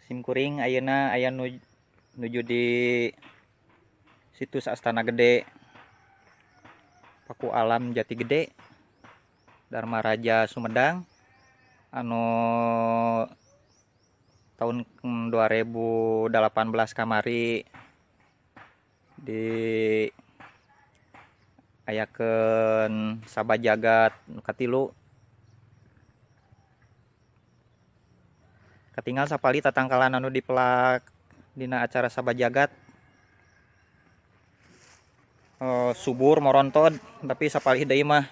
Simkuring ayeuna aya nuju di situs Astana Gede Paku Alam Jati Gede Darmaraja Sumedang anu tahun 2018 kamari di ayakeun Sabajagat nu katilu. Katinggal sapali tatangkalan anu dipelak dina acara Sabajagat. Subur morontod, tapi sapalih deui mah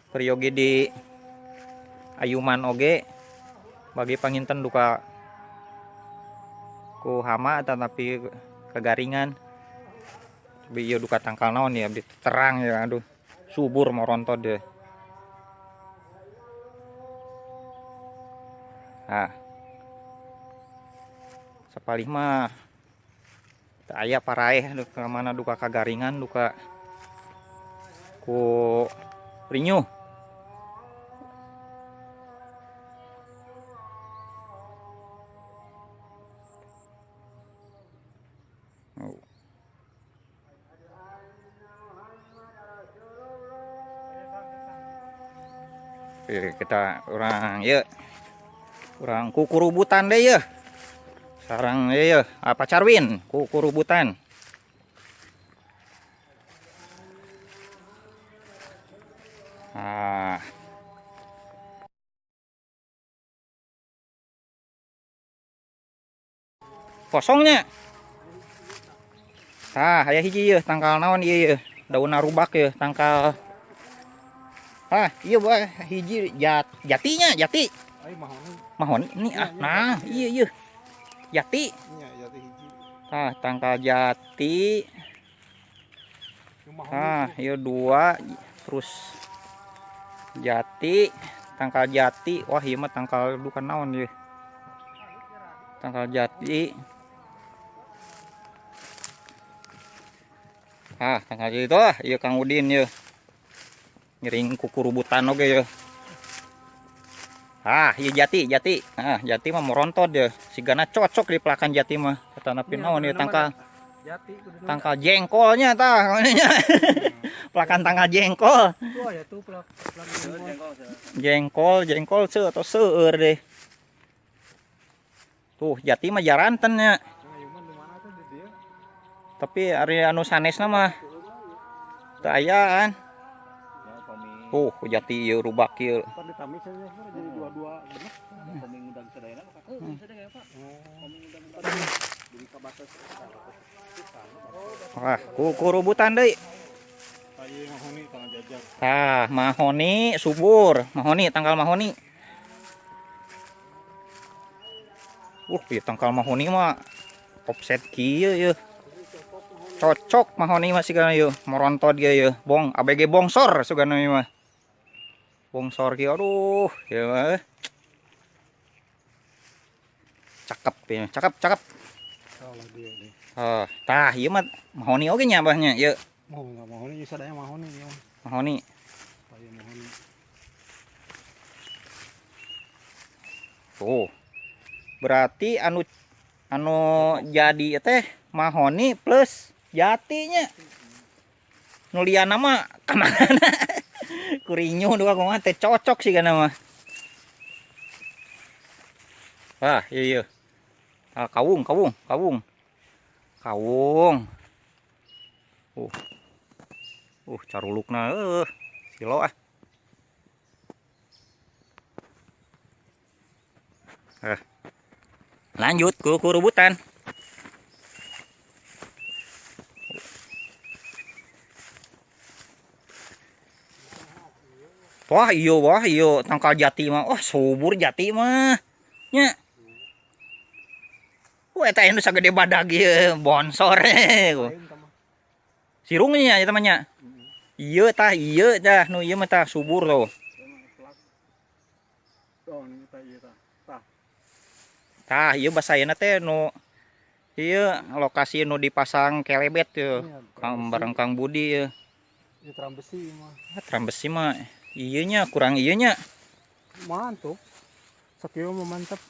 peryogi di ayuman oge bagi panginten duka ku hama tetapi kegaringan. Tapi ieu duka tangkal naon ya, abdi terang ya, aduh subur morontod deh. Nah, sapalih mah teu aya paraeh duka mana duka kagaringan duka ku rinyuh. Oh. Oke, kita orang ya, orang kukurubutan deh ya. Sarang ya, apa Carwin kukurubutan. Ah. Kosongnya. Tah, aya hiji yeuh tangkal naon ieu yeuh? Daun rubak yeuh tangkal. Ah, iya bah hiji jatinya, jati. Ai mahoni. Mahoni ini ah, nah, iya iya. Jati. Iya, jati hiji. Ah, tangkal jati. Ah, iya dua terus jati, tangkal jati. Wah, ieu mah tangkal bukan naon ieu. Tangkal jati. Ah, tangkal jati itu ah, ieu Kang Udin ieu. Ngiring kukurubutan oge ieu. Ah, ieu jati, jati. Ah, jati mah morontot ya. Sigana cocok di pelakan jati mah. Tanapi naon ieu tangkal. Jati tangkal jengkolnya tah. Pelakan tangkal jengkol. Wah, ya tuh pelak pelak jengkol. Jengkol, jengkol atau seueur deh. Tuh, jati mah jaranten nya. Tapi ari anu sanesna mah teu ayaan. Tuh, jati ieu rubak ieu. Jadi dua-dua bener. Wah, kukurubutan deui. Tah, mahoni subur, mahoni tangkal mahoni. Ieu tangkal mahoni mah offset kieu ieu. Cocok mahoni mah sigana ieu, morontod ge ieu, bong ABG bongsor sugana ieu mah. Bongsor kieu aduh, ieu mah. Cakep ya, cakep, cakep. Oh, tah ieu mah mahoni oge nya abahnya ieu. Mau enggak mahoni, sadaya mahoni ieu. Mahoni. Tah mahoni. Tuh. Berarti anu jadi teh mahoni plus jatinya. Nu liana mah kamana? Kurinyo dua kumaha teh cocok sih kana mah. Ah, iya iya. Ah, kawung, kawung, kawung. Kawung. Carulukna silo ah. Lanjut ke kurubutan. Wah iya tangkal jati mah. Wah subur jati mah. Nya. Wah eta anu sagede badag ieu bonsor. Sirungnya eta mah nya. Ieu tah, ieu tah nu ieu mah tah subur tuh. Tah ieu basayana teh nu ieu lokasi nu dipasang kelebet ieu. Kang bareng Kang Budi ieu. Ieu trambesi mah. Ah, trambesi mah ieu nya kurang ieu nya. Mantuk. Sakieu mah mantap,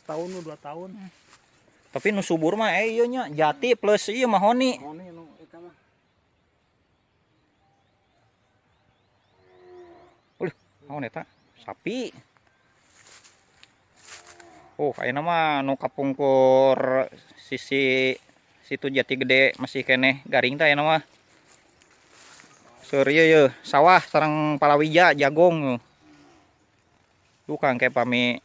setahun 2 tahun. Tapi nu subur mah ieu nya jati plus ieu mahoni. Mahoni nu eta mah. Ulih, naon eta? Sapi. Oh, ayeuna mah nu kapungkur sisi situ Jati Gede masih keneh garing teh ayeuna mah. Seur ieu ye, sawah sareng palawija jagong. Duh Kang, kayak pami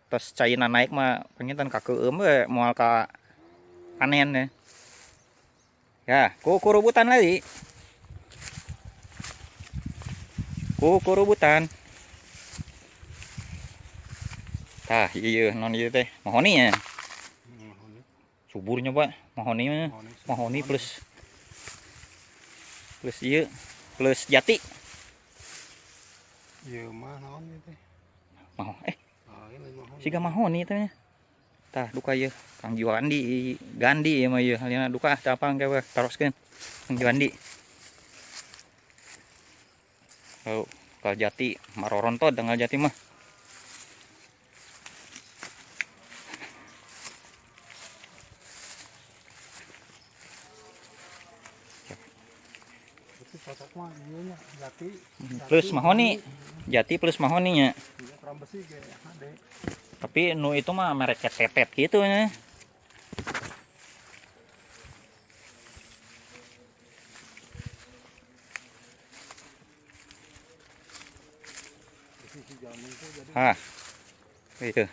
tos caina naik mah panginten kakeueum we moal ka panen ya. Ya, kukurubutan lagi. Kukurubutan. Tah, ieu non ieu teh mahoni ya. Mahoni. Suburnya, Pak, mahoni mah. Mahoni. Mahoni plus plus ieu plus jati. Ieu mah naon ieu teh? Maho Ah, ini mahoni. Siga mahoni teh nya. Tah duka ieu Kang Juandi Gandhi ieu mah ieu halina duka ah teu apal engke we taroskeun Kang Juandi. Oh, kal jati marorontot tanggal jati mah. Itu cocok mah ieu nya jati. Jati, Plus mahoni. Jati plus mahoni nya. Iya, trambesi ge hade. Tapi nu itu mah merek tetet gitu nya. Besi si jamin tuh jadi Hah. Itu.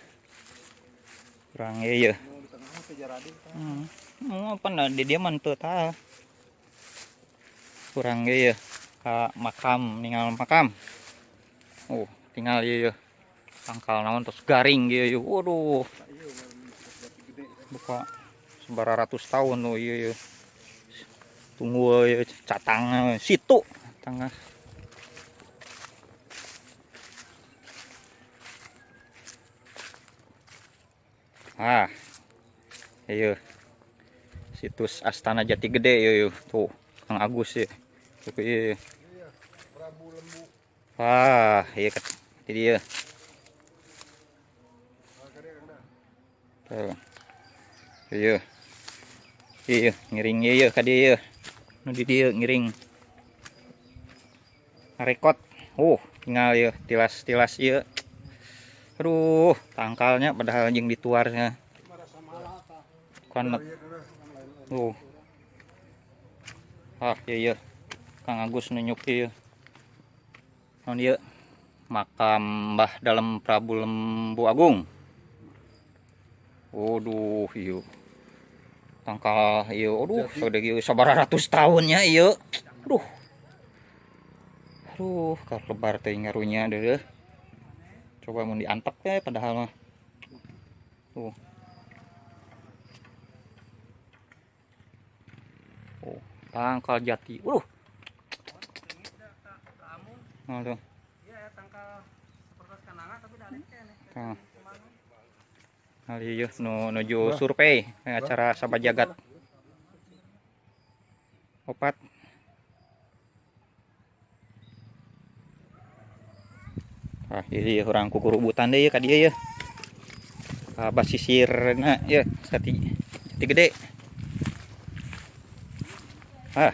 Kurang ieu. nu di tengah mah teu jaradi tah. Apa nah, di dia mah teu tah. Kurang ieu ka makam, ningal makam. Oh, tinggal ieu. Tangkal naon terus garing ieu. Waduh, Tah ieu mah jati gede. Buka sabaraha ratus tahun tuh ieu ieu. Tunggu ieu catang situ tengah. Ah. Ieu. Situs Astana Jati Gede ieu ieu. Tuh, Kang Agus ya. Tuh ieu. Iya, Prabu Lembu. Wah, iya kat di dia. Tuh. Iya. Iya, ngiring ieu ka dieu ieu. Nu di dieu ngiring. Rekod. Tinggal ieu tilas-tilas ieu. Aduh, tangkalnya padahal jeung dituarnya. Kan tuh. Ah, iya iya. Kang Agus nunjuk ieu. Naon ieu? Makam Mbah Dalem Prabu Lembu Agung. Waduh, ieu. Tangkal ieu, aduh, sagede ieu sabaraha ratus tahunnya ieu. Aduh. Aduh, kalebar teh ngarunya deuleuh. Coba mun diantep teh padahal mah. Tuh. Oh, tangkal jati. Waduh. Nah, tuh. Iya, tangkal seperti kenanga tapi dari kene. Tah. Nah, ieu nu nuju survei acara Sabajagat. Opat. Ah, ieu urang kukurubutan deui ka dieu ye. Ka basisirna ye jati, jati gede. Ah.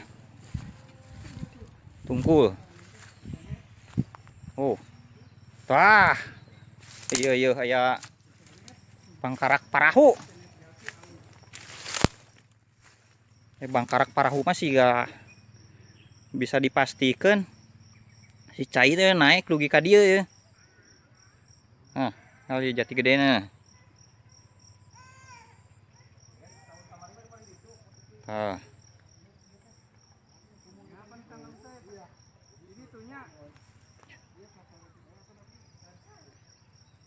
Tungkul. Oh. Tah. Ieu ieu aya bangkarak parahu. Bangkarak parahu mah siga bisa dipastikan si cai teh naik dugi ka dieu ye. Nah, kali jati gedena. Tah.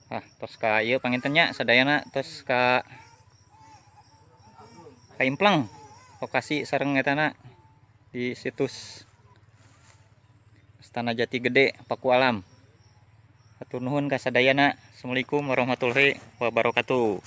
Ah, tos ka ieu panginten nya sadayana tos ka Implang lokasi sareng etana di situs Astana Jati Gede Paku Alam. Hatur nuhun ka sadayana. Assalamualaikum warahmatullahi wabarakatuh.